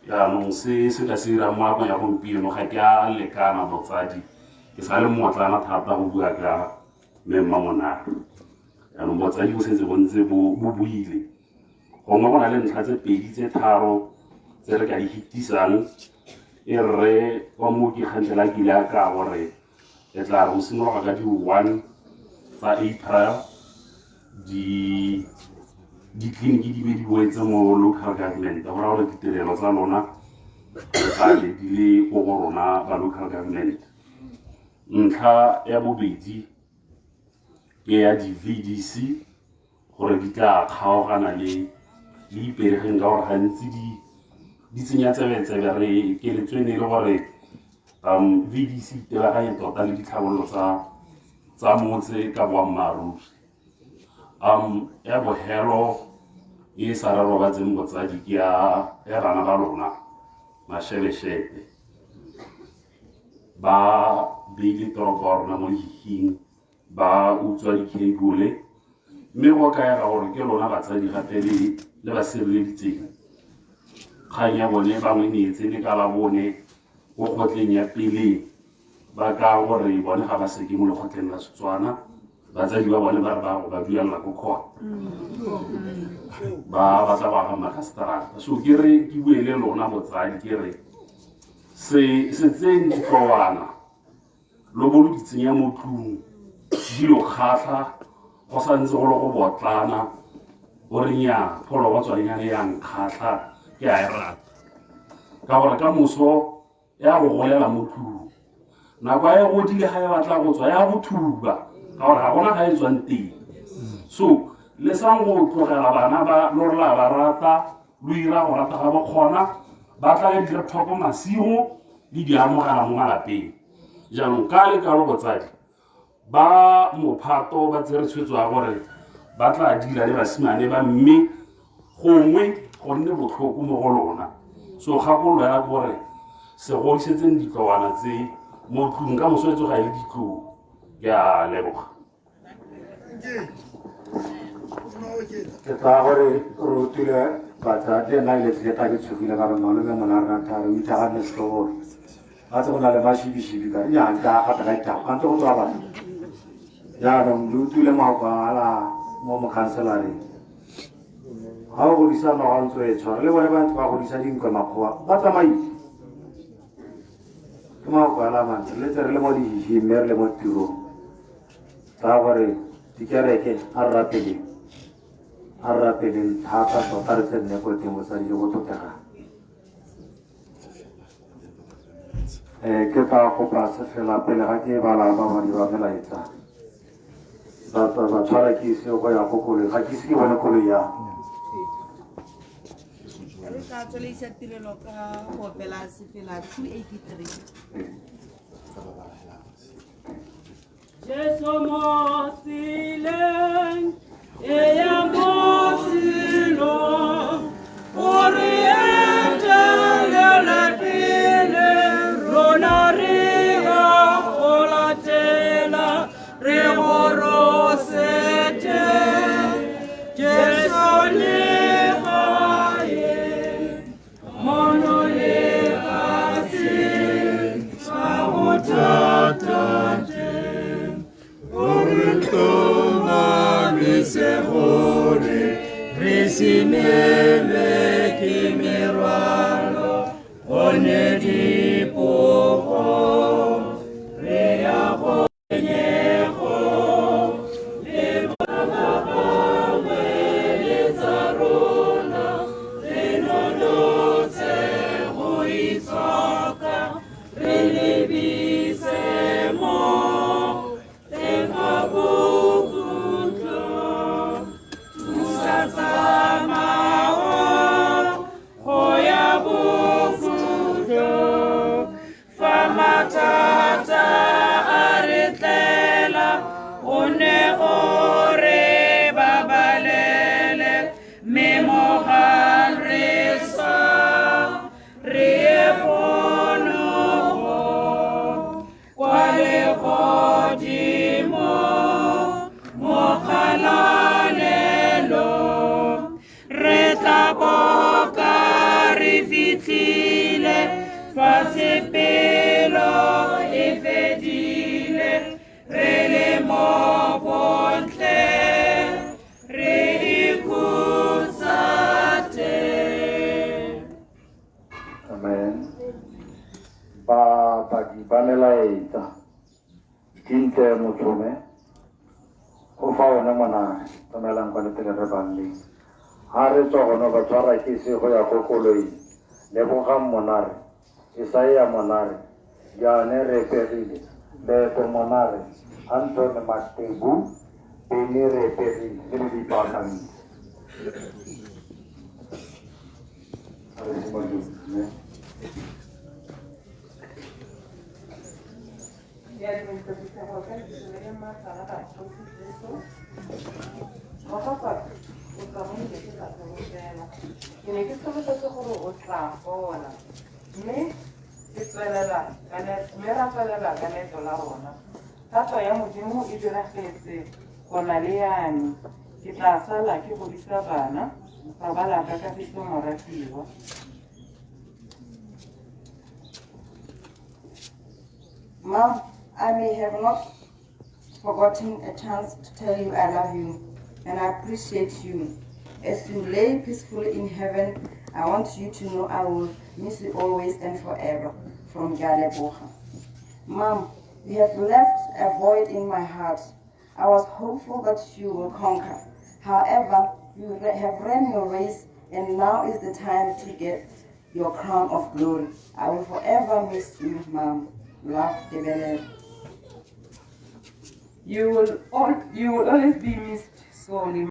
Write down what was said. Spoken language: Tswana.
Jaanong se se ka se dirang mo nakong ya gompieno ga ke a lekana botsadi, ke sa le mmotlana thata go bua ka mme Mmamonare. Jaanong botsadi bo setse bo ntse bo buile. Gongwe go na le ntlha tse pedi tse tharo tse re ka di fetisang, e rre wa mooki kgantele a kile a ka gore e tla re go simologa ka di-1 tsa April ditleliniki di be di boetse mo local government, go raya gore ditirelo tsa lona re tla be di le ko go rona ba local government. Ntlha ya bobedi ke ya di-VDC gore di tla kgaogana le le Ipelegeng ka gore gantsi di tsenya tsebe-tsebe. Re keletso e ne e le gore VDC itebaganye tota le ditlhabololo tsa motse ka boammaaruri. Ya bohelo e sa re robatseng botsadi ke ya bana ba lona mashebeshebe ba beile toropo ya rona mo lehihing, ba utswa dikheibole, mme go kaega gore ke lona batsadi gape le ba sireleditseng. Kgang ya bone bangwe ne e tsene ka la bone ko kgotleng ya peleng, ba ka gore bone ga ba seke mo lekgotleng la Setswana, batsadi ba bone ba re ba go ba duelela ko court, ba batla go aga makaseterata. So ke re ke bue le lona botsadi, ke re se tseng ditlowana lo bo lo di tsenya mo tlung di lo kgatlha go santse go le go botlana, o re nya pholo tswanyane ya nkgatlha ke a e rata, ka gore ka moso ya go golela mo tlung, nako ya e godile ga e batla go tswa ya go thuba, ka gore ga gona ga e tswang teng. So le sang go tlogela bana ba lo re la ba rata, lo ira go rata ga ba kgona ba tla le di-laptop masigo le di amogela mo malapeng. Jaanong ka le kalo botsadi ba mophato ba tsere tshwetso ya gore ba tla dira le basimane ba, mme gongwe go nne botlhoko mo go lona. So kgakololo ya gore se godisetseng ditlowana tse mo tlung, ka moso e tsoga e le ditlou. Ke a leboga. Ke tsaya gore re rutile batsadi, le nna ile ka ke tshogile ka re malome mona rena thare o ithaganne setlogolo ga tse go na le mashibišibi ka nya ke a gata ka ithaba gantse go tswa batho. Jaanong le utlwile mafoko ala mo mokhanselareng, ga o godisa noga ntse o e tshwara, le bone ba ntse ba godisa dinkwe makgowa ba tsamaile. Ke mafoko ala mantle le tse re le mo dihihing mme re le mo tirong. Tsaya gore dikereke a re rapeleng, a re rapeleng thata tota, re tse nne ko teng botsadi jo bo tlotlegang. Ke tla kopa se fela pele ga ke bala babadi ba melaetsa ba tshwara ke ise go ya ko koloi, ga ke ise ke bone koloi ya Re tla tsweleisa tirelo ka go opela sefela 283. Jesu mo tseleng e ya mo selong, o re etelele pele, rona re a go latela, re gorosetse Jesu le gae mono lefatsheng ga go thata teng. O re tlhomamise gore re se neelwe ke merwalo, gonne dipogo re ya go nyego le ba bangwe le tsa rona, re nonotshe go itshoka, re lebise mo teng ga bokhutlo. Thusa tsamao go ya bokhutlo, fa mathata a re tlela, o ne o re babalele, mme mogang re swa re ye ponogo kwa legodimo mo kgalalelong, re tla boka re fitlhile. Fa tshepelo e fedile, re le mo bontleng, re ikhutsa teng. Amen. Babadi ba melaetsa Dintle Motshome go fa one monare tsamaelang kwa lepele re balleng ha re tswa gone ba tshwara ke se go ya ko koloing Lebogang Monare Isaia Monare Jane Reepegile Leeto Monare Anthony Matebu Benny Reepegile le be le ipaakantse a re simolole mme Ke a dumedisa phuthego ka lebitso le le maatla la Kgosi Jesu. Mogatsaka, o tsamaile ke sa solofela. Ke ne ke solofetse gore o tla fola. Mme ke tswelela ka mme ra tswelela ka leeto la rona. Thato ya Modimo e diragetse go na le ya me. Ke tla sala ke godisa bana. Robala ka kagiso moratiwa. Mom, I may have not forgotten a chance to tell you I love you and I appreciate you. As you lay peacefully in heaven, I want you to know I will miss you always and forever. From Galeboha. Mom, you have left a void in my heart. I was hopeful that you will conquer. However, you have ran your race and now is the time to get your crown of glory. I will forever miss you, Mom. Love, Debele. You will always be missed sorely.